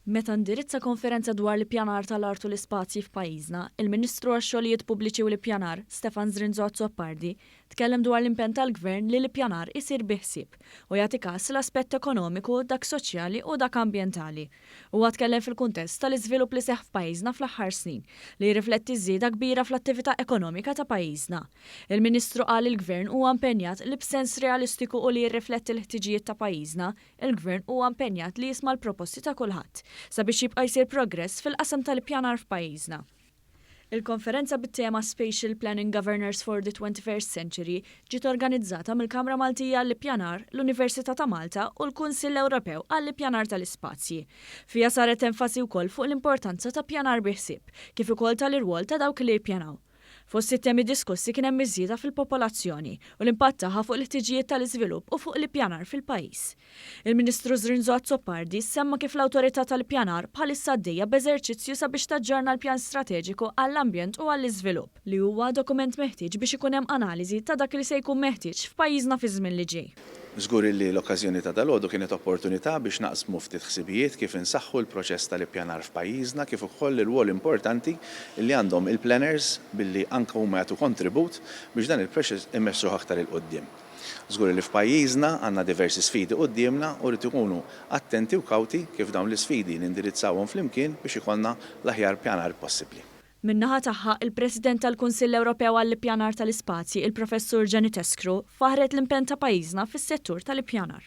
Meta indirizza konferenza dwar l-ippjanar tal-art u l-ispazji f'pajjiżna, il-Ministru għax-Xogħlijiet Pubbliċi u l-Ippjanar, Stefan Zrinzo Azzopardi, tkellem dwar l-impenn tal-Gvern li l-ippjanar isir bi ħsieb u jagħti kas l-aspett ekonomiku, dak soċjali u dak ambjentali. Huwa tkellem fil-kuntest tal-iżvilupp li seħħ f'pajjiżna fl-aħħar snin, li jirrifletti ż-żieda kbira fl-attività ekonomika ta' pajjiżna. Il-Ministru qal li l-Gvern huwa impenjat li b'sens realistiku u li jirrifletti l-ħtiġijiet ta' pajjiżna, Il-Gvern huwa impenjat li jisma' l-proposti ta' kulħadd sabiex jibqa' jsir progress fil-qasam tal-ippjanar f'pajjiżna. Il-konferenza bit-tema Spatial Planning Governors for the 21st Century ġiet organizzata mill-Kamra Maltija għall-Ippjanar, l-Università ta' Malta u l-Kunsill Ewropew għall-Ippjanar tal-Ispazji. Fiha saret enfasi wkoll fuq l-importanza ta' ppjanar bi ħsieb, kif ukoll tal-irwol ta' dawk li jippjanaw. Fost it-temi diskussi kien hemm iż-żieda fil-popolazzjoni u l-impatt tagħha fuq il-ħtiġijiet tal-iżvilupp u fuq l-ippjanar fil-pajjiż. Il-Ministru Zrinzo Azzopardi semma kif l-Awtorità tal-Ippjanar bħalissa għaddejja b'eżerċizzju sabiex taġġorna l-Pjan Strateġiku għall-Ambjent u għall-Iżvilupp, li huwa dokument meħtieġ biex ikun hemm analiżi ta' dak li se jkun meħtieġ f'pajjiżna fiż-żmien li ġej. Żgur illi l-okkażjoni ta' dalgħodu kienet opportunità biex naqsmu ftit ħsibijiet kif insaħħu l-proċess tal-ippjanar f'pajjiżna kif ukoll ir-rwol importanti li għandhom il-planners billi anke huma jagħtu kontribut biex dan il-proċess immexxuh aktar 'il quddiem. Żgur illi f'pajjiżna għandna diversi sfidi quddiemna u rrid ikunu attenti u kawti kif dawn l-isfidi nindirizzawhom flimkien biex ikollna l-aħjar pjanar possibbli. Min-naħa tagħha, il-President tal-Kunsill Ewropew għall-Ippjanar tal-Ispazji, il-Professur Janet Escrew, faħħret l-impenn ta' pajjiżna fis-settur tal-ippjanar.